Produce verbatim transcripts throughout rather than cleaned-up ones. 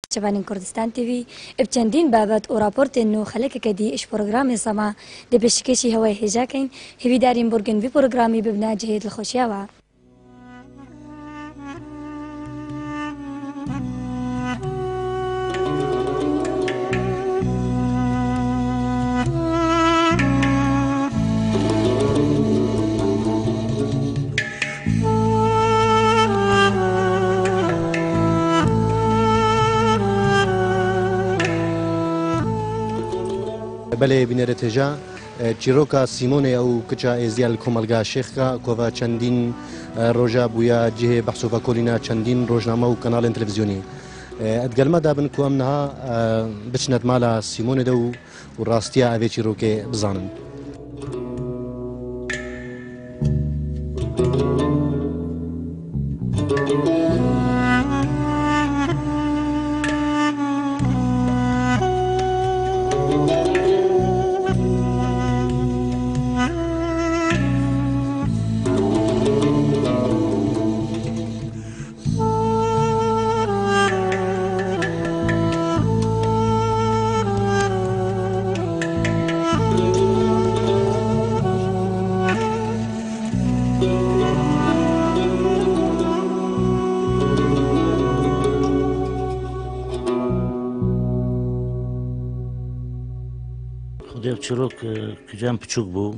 Çevanên Kurdistan T V, bi çendîn babet û raportên nû xelekeke dî ji programê Sema dê pêşkêşî hewayê hêja keyn. Hêvîdarîn borgên vî programî bibine cihê dilxweşiya we. Belê, bînerê têja, e, çîroka Sîmonê ew kiça êzdiya li komelga Şêxka, ku va çendîn, e, roja bûya cihê behs û vekolîna çendîn rojname û kanalên televîzyonî. E, di gel me de bin ku em niha, e, biçine di mala Sîmonê de û û rastiya evê çîrokê bizanin. Xwedê ev çîrok, e, kicam piçûk bû,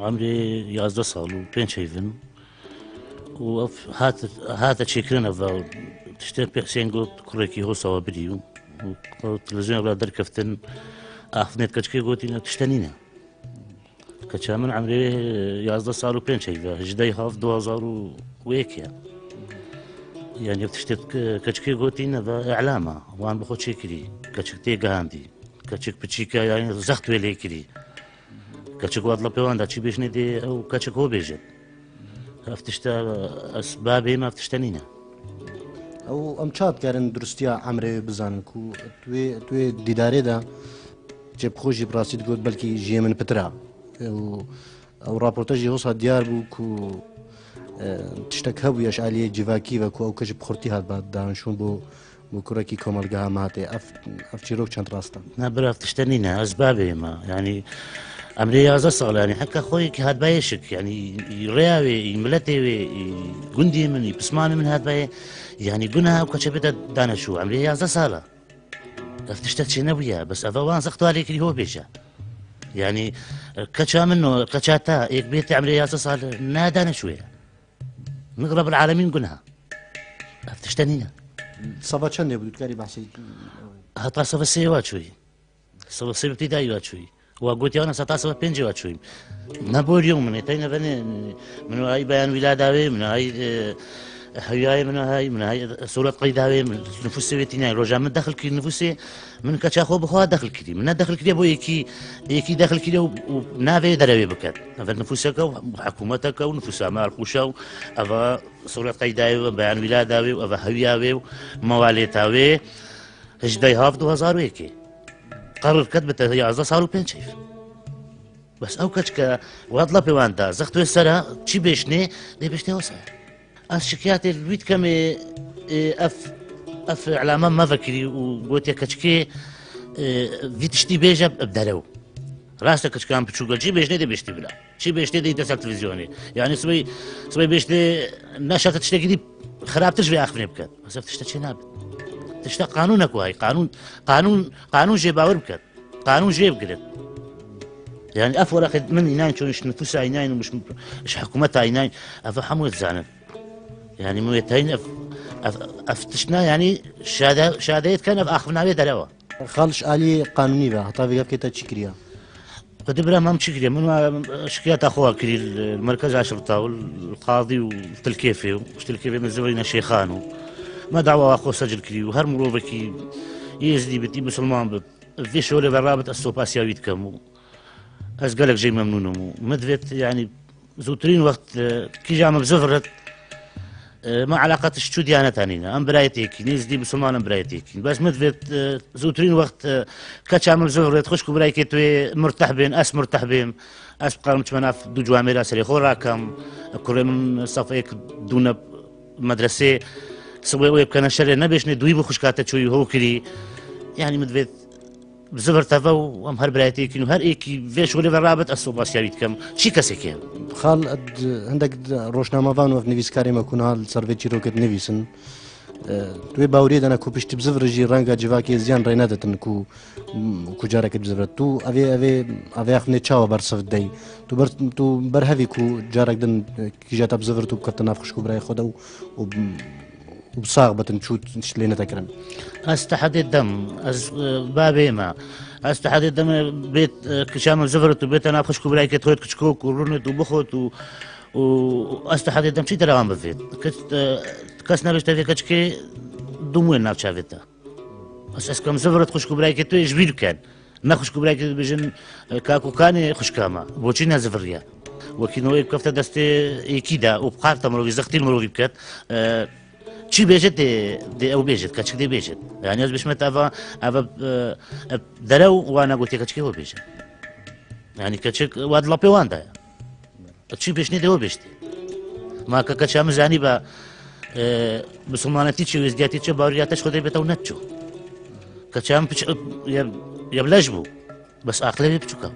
emrê yazdeh sal û pênc heyvin. û ev hat-, hate çêkirin ev, ev tiştên pê Husên got, kurekî hosa we birî û, û televîzyona re derkeftin, axiftinê di keçikê gotî, ne tişte nîne. Keça min emrê wê yazdeh sal û pênc heyv e, hejdeh haft du hazar û yek e. Yani ev tiştê di keçikê gotî, ne ve îlam e, wan bi xwe çêkirî, keçik tê gihandî. Keçik piçîk e, yani zext wê lê kirî. Keçik wat la pê wan da çi bêjinê dê ew keçik ho bêje. Ev tişte ez babê me ev tişte nîne. Ew em çawa dikarin duristiya emrê wê bizanin ku tu wê, tu wê dîdarê de çê bi xwe jî bi rastî digot belkî jiyê min pitir a. Ew, ew raporta jî hosa diyar bû ku, e, tiştek hebûye ji aliyê civakî ve ku ew keç bi xurtî hat ba danişûn bo Bo kurekî komelgeha me hatê. Ev, ev çîrok çend rast e? Na, bira, ev tişte nîne. Ez babê me. Yanî, emrê yazdeh sal, yanî, heka xwe yekî hat bayê şik. Yanî, rêya wê, miletê wê, gundê min, pismanê min hat bayê. Yanî, guneha ew keçe bide daneşû. Emrê yazdeh sal e. Ev tişte çênebûye. Bes ev wan zext wa lê kirî ho bêje. Yanî, keça min o, keça te, êk bê te emrê yazdeh sal, ne daneşûye. Min Rebbil Alemîn guneha. Ev tişte nîne. Sava çendê bû, tu dikarî behsê? Heta sava sê wa çûyî. Sava sê ibtidayî wa çûyî. Wa gotiya wana heta sava pêncê wa çûyî. Ne borî min ê, teyne venê, min ay beyan wîlada wê, min ay, e, hewiyayê min ay, min ay solet qeyda wê, min nifûsê wê tînayê. Roja min dexil kir nifûsê, Min keça xwe bi xwe dexil kirî. Min ne dexil kiriye bo yekî, yekî dexil kiriye û, û navê derewê biket. Eve nifûseke û hikûmeteke û nifûsa me arqûşa û eve solet qeyda wê û beyan wîlada wê û eve hewiya wê û mewalêta wê hejdeh haft du hazar û yekê. Qerir ket bi te yazdeh sal û pênc heyf. Bes ew keçike, wat la pê wan da, zext wê sera, çi bêşnê, dê bêştê wisa. Ez şikayetê li wî dikem, ê, ê, ev, ev îlama me vekirî û gotiye keçikê, ê, vî tiştî bêje bi derew. Rast e, keçikan piçûk e, çi bêşnê dê bêştî bila. Çi bêştê dê dê ser televîzyonê. Yani sibê, sibê bêştê neşete tiştekî dî xirabtir ji vê axiftinê biket. Bes ev tişte çê nabe. Tişte qanûn e ku hay. Qanûn, qanûn, qanûn jê bawer biket. Qanûn jê bigirin. Yani ev weraqê min înayn çûn ji nifûsa înayn û ji, ji hikûmeta înayn. Ev hemû dizanin. Yani min wê teyne ev, ev, ev tiştna yani şade, şadeyê dikin ev axiftina wê derewa. Xal ji aliyê qanûnî ve heta vê gavkê te çi kiriya? Xwedî bira, me çi kiriye? Min şikayeta xwe kirî li Merkeza Şirta û li qadî û li Tilkêfê û ji Tilkêfê min zivirîne Şêxan û me dawa xwe secil kirî û her mirovekî Êzidî bit, Musulman bit, vê şolê ve rabit, ez sopasiya wî dikim û ez gelek jê memnûn im û min divêt, yanî, zûtirîn wext, e, kîja min bi zivirit, e, me eleqet ji çû diyaneta nîne. Em birayê têkîn, Êzidî Musulman em birayê têkîn. Bes min divêt, e, zûtirîn wext, e, keça min bi zivirit, xwişk û birayekê tu yê murteh bên, ez murteh bêm, ez bikarim çime nav du ciwamêra serê xwe rakem, kurê min sefeyek dûne medresê, Sibê wê bikene şerê nebêşnê, dûyî bi xwişka te çûyî hov kirî. Yanî min divêt bi zivir teve û em her birayetê yekîn û her êkî vê şolê ve rabit, ez sopasiya wî dikim. Çi kesekê ye? Xal, ed, hindek roşnamevan û ev nivîskarê me ku niha li ser vê çîrokê dinivîsin. E, tu wê baweriyê de ne ku piştî bi zivir jî renga civakê ziyan rê neditin ku, ku careke bi zivir. Tu evê, evê, evê axivnê çawa bersiv didey? Tu ber, tu berhevî ku carek din, e, kîja te bi zivir tu bikefte nav xwişk û birayê xwe de û, û û bi sax bitin, çû tişt lê nete kirin. Ez tehedê dem, ez, e, bavê me. Ez tehedê dem, e, bêt, e, kiça min zivirit û bête nav xwişk û birayekê xwe yêt kiçikok û rûnêt û bixwet û, û ez tehedê dem çi derewan bivêt. Kes, e, kes nebêjte vê keçikê dûm wê nav çavê te. Ez, ez kam zivirit xwişk û birayekê tu ji bîr biken. Ne xwişk û birayekê dibêjin, e, kak û kanê xwişka me. Boçî neziviriye. Wekî noyê bikefte destê êkî de û bixarte mirovî zextî mirovî biket, e, Çi bêjit dê, dê ew bêjit, keçik dê bêjit. Yanî ez bişme te eva, eva, e, e, derew wana gotiye keçikê we bêje. Yanî keçik wa di lapê wan de ye. Çi bêşnê dê we bêjtê. Ma ke keça min zanî be, e, misilmanetî çi, êzgiyatî çi, baweriya te ji Xwedê bête û net çû. Keça min piç, e, ye, ye bi leş bû. Bes aqilê wê piçûka.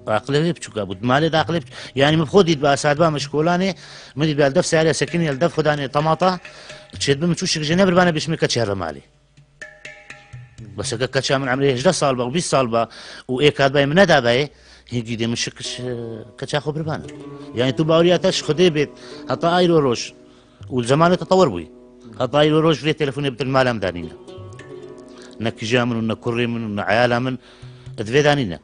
Aqilê wê piçûka bû. Di malê de aqilê piç-, yanî min xwe dît bi asad ba min ji kolanê, min dît bi li dev seyarê sekinî, li dev xwe danê temata, çêdibe min çû şik jê nebiribane bêşmê keç herve malê. Bes eke keça min emrê hejdeh sal ba û bîst sal ba û ê katbayê min nedabayê, hîngî dê min şik ji keça xwe biribane. Yanî tu baweriya te ji Xwedê bêt, heta ayro roj. Û zemanê tetewir bûyî. Heta îro roj vê telefonê bitin mala min danîne. Ne kija min û ne kurê min û ne eyala min divê danîne.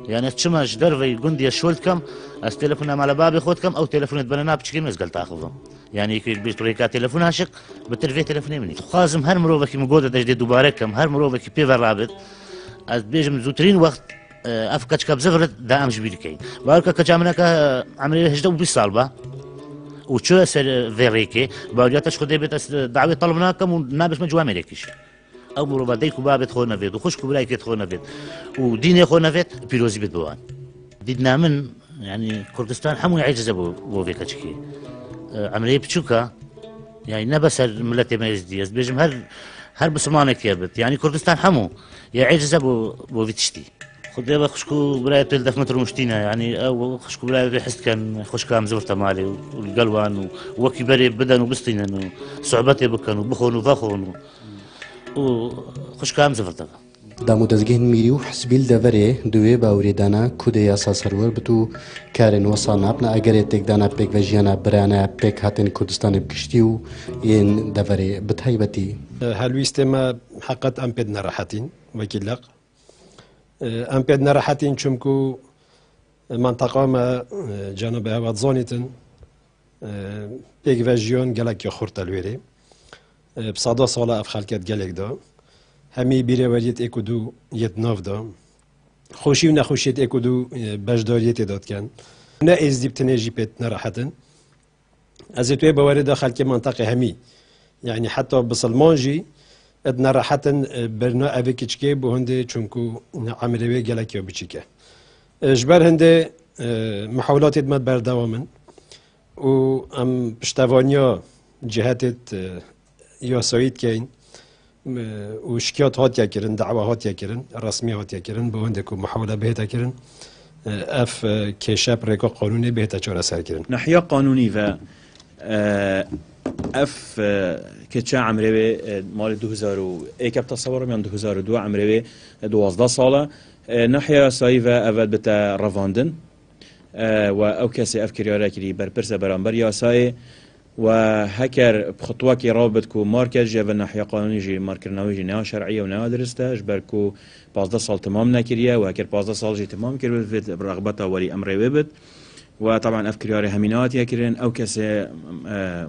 Yani ez çima ji derveyî gundê şol dikim, ez telefona mala babê xwe dikim, ew telefonê dibene nav piçikê min, ez gel taxivim. Yani yekê bêjt rêka telefona şik, bitir vê telefonê min. Dixwazim her mirovekî min got de, ez dê dubare kim, her mirovekî pê ve rabit, ez dibêjim zûtirîn wext E, ev keçika bi zivir da em ji bîr keyin. Bawer ke keça min eke, e, emrê hejdeh û bîst sal ba û çûye ser, e, vê rêkê, baweriya te ji Xwedê bêt, ez, e, dawê telb nakim û nabêjme ciwamê rêkî jî. Ew mirova dayik û babêt xwe nevêt û xwişk û birayekêt xwe nevêt û dînê xwe nevêt, pîrozî bêt bi wan. Dîdna min, yani Kurdistan hemû eciz e bo, bo vê keçikê. E, emrê piçûk e, yani ne bes ser miletê me êzdî, ez dibêjim her, her bisilmanekî ye bit. Yani Kurdistan hemû ye eciz e bo, bo vî tiştî. Xwedê ve xwişk û birayê tu li def min rûniştîne, yanî ew xwişk û birayê wê his dikin, xwişka em zivirte malê û li gel wan û wekî berê biden û bistînin û sohbetê bikin û bixwin û vexwin û, û xwişka em zivirte. Dam û dezgehên mîrî û hizbî li deverê di wê bawerê de ne ku dê yasa serwer bit û karên wesa nabne egerê têkdana pêkvejiyana birane pêkhatên Kurdistanê bi giştî û yên deverê bi taybetî. Helwîstê me heqet em pê dinerehetîn, wekî leq. Em pê dinerehetîn çimku menteqa me, cenabê hev dizanîtin, pêkvejiyan gelek ya xurt e li wêrê. Bi seda sala ev xelket gelek da. Hemî bîreweriyêt êk û du yêt nav da. Xweşî û nexweşiyêt êk û du beşdariyêtê da dikin. Ne êzdî bi tinê jî pê dinerehetin. Ez ê tu yê bawerê de xelkê menteqê hemî, yanî heta bisilman jî, ed nerehetin, e, berna evê kiçikê bo hindê, çunku emrê wê gelek ya biçîk e. E, ji ber hindê, e, mihawlatê me berdewam in û em piştevaniya cihetê, e, yasayî dikeyin. û şikayet hatiye kirin, dawa hatiye kirin, resmî hatiye kirin, bi hindê ku muhawele bihête kirin, ev kêşe bi rêka qanûnê bihête çareserkirin. Nahiya qanûnî ve, e, ev, e, keçe emrê wê, e, malê du hezar û yek, ev tesewir im, yan du hezar û du emrê wê, e, duwazdeh sal e. E, nahiya yasayî ve ev bite revandin. E, we ew kesê ev kiryare kirî berpirs e beramber yasayê. We heker bi xutwekî raw bit ku mar ket jî, ev nahiya qanûnî jî, markirina wê jî neya şer'î ye û neya dirist e, ji ber ku pazdeh sal temam nekiriye û heker pazdeh sal jî temam kiribit, rexbeta werî emrê wê bit. We teban ev kiryarê hemî nehatiye kirin, ew kesê, e,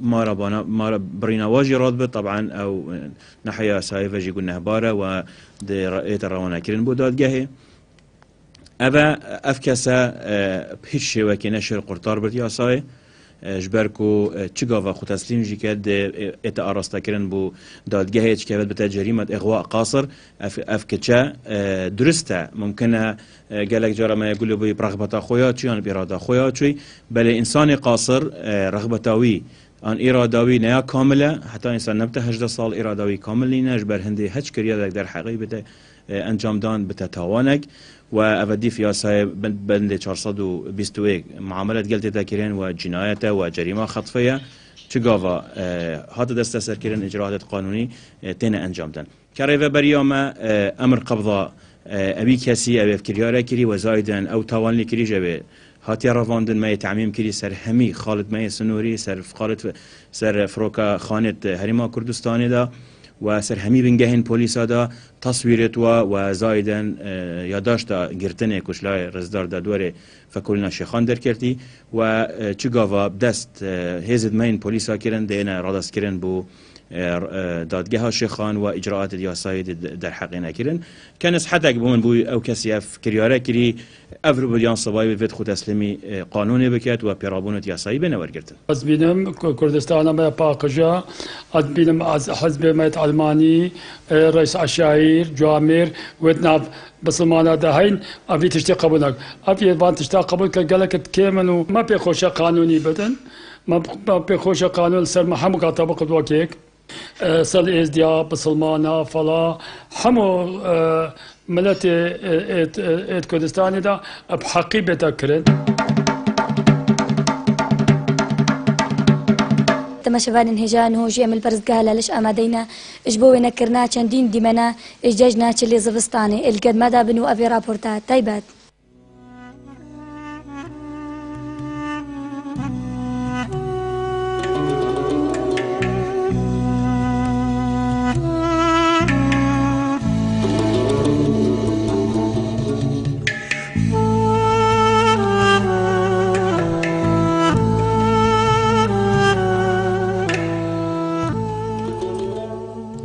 mara bana, mara birîna we jî rad bit, teban ew, e, nahiya yasayê ve jî gunehbar e, we dê re-, ête rewanekirin bo dadgehê. Ev e, ev kese, e, bi hiç şêwekê neşêr qurtar bir yasayê, e, ji ber ku, e, çi gava xwe teslîm jî kir, dê, e, ête arastekirin bo dadgehê, çi keve bite cerîmet îxwa qasir, ev, ev kiçe, e, durist e. Mumkin e, e, gelek cara me gulê bûyî bi rexbeta xwe ya çû yan bi îrada xwe ya çûyî, belê însanê qasir, e, rexbeta wî An îrada wî ne ya kamil e, heta însan nebite hejdeh sal îrada wî kamil nîne, ji ber hindê hiç kiryarek derheqî bide, e, encamdan bite tawanek. We ev dîf yasayê bin-, bendê çar sed û bîst û yek muamelet gel tê de kirin we cinayet e, we cerîma xetfê ye. Çi gava, e, hate desteserkirin, îcraatê qanûnî, e, têne encamdan. Ke rêveberiya me, e, emir qebda, e, ewî kesî, ew ê kiryare kirî, we zayiden ew tawanlî kirî, ji ew ê hatiye revandin, me yê temîm kirî ser hemî xalit me yê sinûrî, ser xalit, ser firoka xanêt herêma Kurdistanê de, we ser hemî bingehên polîsa de, taswîrêt we, we zayiden, e, yadaşta girtinê ku ji layê Rizdar de duwarê Fekolîna Şêxan derketî, we, e, çi gava bi dest, e, hêzid me yên polîsa kirin, dêne radestkirin bo e, e, dadgeha Şêxan we îcraatê yasayî de derheqê nekirin. Ke nishetek bi min bû ew kesî ev kiryare kirî, ev rû bidiyan sibayî wê vêt xwe teslîmî, e, qanûnê biket we pêrabûnêt yasayî bêne wergirtin. Ez bînim ku Kurdistana me paqij e, ez bînim ez hizbê me yêt Elmanî, e, Reis Eşayîr, Cuamêr, wêt nav bisilmana de heyn, ev vî tiştê qebûl nak. Ev yê van tişta qebûl ke gelek kêm in û me pê xweşe qanûnî bidin. Me, me pê xweşe qanûn li ser me hemû gata biqit wekek. E, ser êzdiya, bisilmana, fela, hemû, e, miletê, e, êt, e, êt Kurdistanê de bi heqî bête kirin. Temaşevanên hêja, niho jî em li perstgeha Laliş amadeyn e ji bo wênekirina çendîn dîmena ê cejna çilê zivistanê. Ê li gel me de bin û ev ê raporta taybet.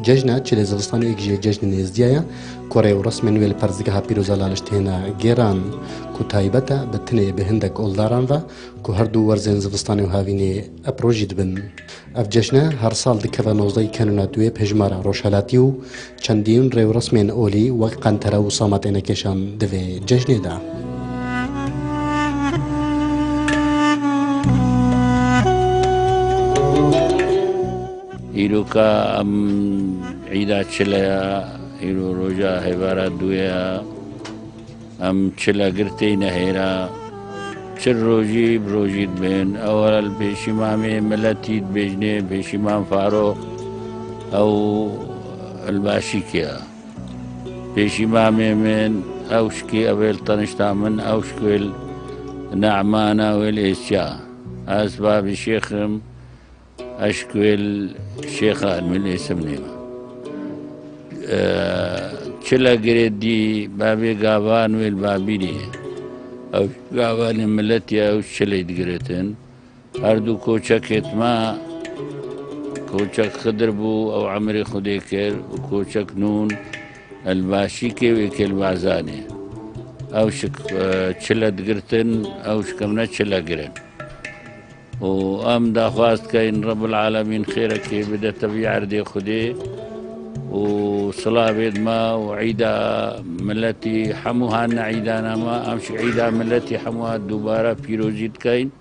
Cejna Çilê Zivistanê yek ji cejnên êzdiya ye ku rê û resmên wê li perstgeha pîroza Laliş têne gêran, ku taybet e bi tinê bi hindek oldaran ve ku her du werzên zivistanê û havînê eprojî dibin. Ev cejne her sal dikeve nozdehî Kenûna Duyê bi hejmara rojhelatî û çendîn rê û resmên olî wek qentere û sama têne kêşan di vê cejnê de. Îroka em îda çile ya, îro roja hêvara duyê ya. Em çile girtîne hêra, çil rojî bi rojî dibên. Ewel pêşîmamê miletî dibêjnê, pêşîmam Faroq, ew li Başîkê ye. Pêşîmamê min, ew şikê ew ê li tenişta min, ew şikê li Ne'mana wê li Êsya. Ez babî şêx im, Eşk wê li Şêxa Elmî li Êsimnê me. Eee, çile girê dî bavê gavan wê li Babîrê ye. Ew gavanê miletî ye, ew çilê digiritin. Her du koçekêt me, koçek Xidir bû, ew emrê Xwedê kir, û koçek Nûn, el Başîkê wê kê li Bazanê. Ew şik, eee, çile digirtin, ew şikemne çile girin. û em daxwaz dikeyn Rebbul Alemîn xêrekê bidete vî erdê Xwedê û silavê dima û îda miletî hemû hanine îdana me, em jî îda miletî hemû dubare pîrozî dikeyn.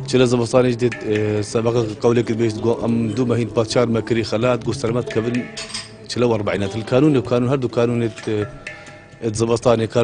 Çile zivistanê jî dê, e, sebeqa qewlê kir bêjt, got, em du mehîn pa çar me kirî xelat, got, sermet kevin çile û erbîn. Til kanûn û kanûn, her du kanûnê, e, e, zivistanê kanûn.